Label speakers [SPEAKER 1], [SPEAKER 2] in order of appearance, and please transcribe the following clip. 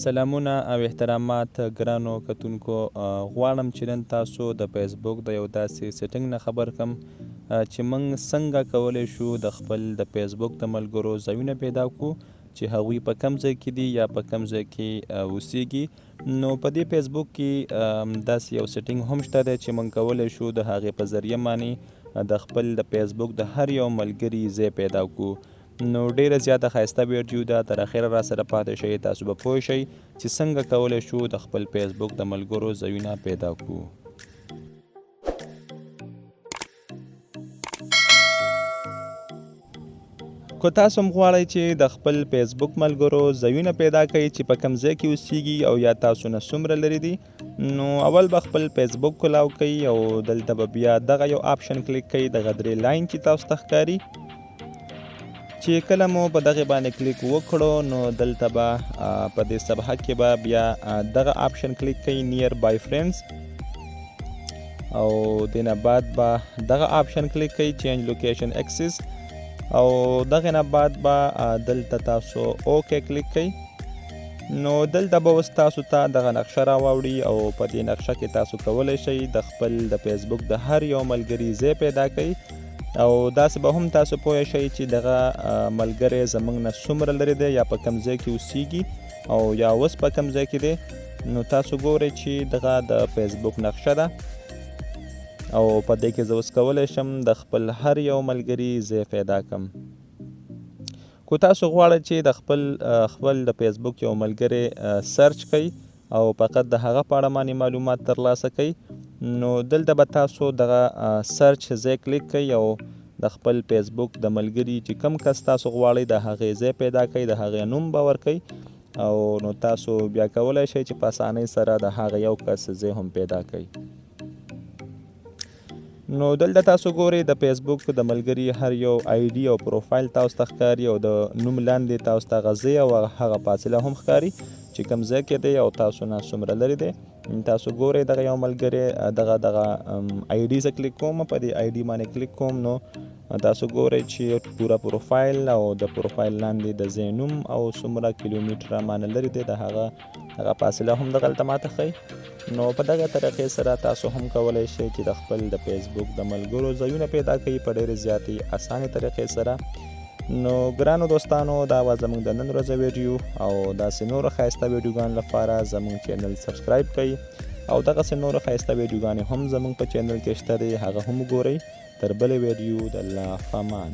[SPEAKER 1] سلامونه او احترامات ګرانو کتونکو، غواړم چې نن تاسو د فیسبوک د یو داسې setting نه خبر کم چې موږ څنګه کولی شو د خپل د فیسبوک د ملګرو ځایونه پیدا کړو چې هغوی په کم ځای کې دي یا په کم ځای کې اوسیږي. نو په دې فیسبوک کې داسې یو setting هم شته دی چې موږ کولی شو د هغې په ذریعه باندې د خپل د فیسبوک د هر یو ملګري ځای پیدا کړو. نو ډیره زیاته ښایسته ویډیو ده، تر اخره را سره پاتې شئ، تاسو به پوه شئ چې څنګه کولی شو د خپل فیسبوک د ملګرو ځایونه پیدا کړو. که تاسو هم غواړئ چې د خپل فیسبوک ملګرو ځایونه پیدا کړئ چې په کوم ځای کې اوسیږي او یا تاسو نه څومره لرې دي، نو اول به خپل فیسبوک کولاو کړئ او دلته به بیا دغه یو option کلیک کړئ، دغه درې line چې تاسو ته ښکاري، چې کله مو په دغه باندې کلیک وکړو نو دلته به په دې صفحه کې به بیا دغه option کلیک کړئ، nearby friends، او دینه بعد به دغه option کلیک کړئ، change location access، او دغه نه بعد به دلته تاسو okay کلیک کړئ. نو دلته به اوس تاسو ته دغه نقشه راواوړي او په دې نقشه کې تاسو کولی شئ د خپل د فیسبوک د هر یو ملګري ځای پیدا کړئ، او داسې به هم تاسو پوه شئ چې دغه ملګری زموږ نه څومره لرې دی یا په کوم ځای کې اوسیږي او یا اوس په کوم ځای کې دی. نو تاسو ګورئ چې دغه د فیسبوک نقشه ده او په دې کې زه اوس کولی شم د خپل هر یو ملګري ځای پیدا کړم. که تاسو غواړئ چې د خپل د فیسبوک یو ملګری search کړئ او فقط د هغه په اړه باندې معلومات ترلاسه کړئ، نو دلته به تاسو دغه search ځای کلیک کړئ او د خپل فیسبوک د ملګري چې کوم کس تاسو غواړئ د هغې ځای پیدا کړئ، د هغې نوم به ورکړئ، او نو تاسو بیا کولی شئ چې په اسانۍ سره د هغه یو کس ځای هم پیدا کړئ. نو دلته تاسو ګورئ د فیسبوک د ملګري هر یو ID او پروفایل تاسو ته ښکاري، او د نوم لاندې تاسو ته هغه ځای او هغه فاصله هم ښکاري چې کوم ځای کې دی او تاسو نه څومره لرې دی. تاسو ګورئ دغه یو ملګری دغه ID زه کلیک کوم، په دې ID باندې کلیک کوم، نو تاسو ګورئ چې پوره پروفایل او د پروفایل لاندې د ځای نوم او څومره کیلومتره مانه لرې دی د هغه فاصله هم دغلته ماته ښیي. نو په دغه طریقې سره تاسو هم کولی شئ چې د خپل د فیسبوک د ملګرو ځایونه پیدا کړئ په ډېرې زیاتې اسانې طریقې سره. نو ګرانو دوستانو، دا وه زموږ د نن ورځې ویډیو، او داسې نورو ښایسته ویډیوګانو لپاره زموږ چینل subscribe کړئ، او دغسې نورو ښایسته ویډیوګانې هم زموږ په چینل کې شته دی، هغه هم وګورئ. تر بلې ویډیو د الله فامان.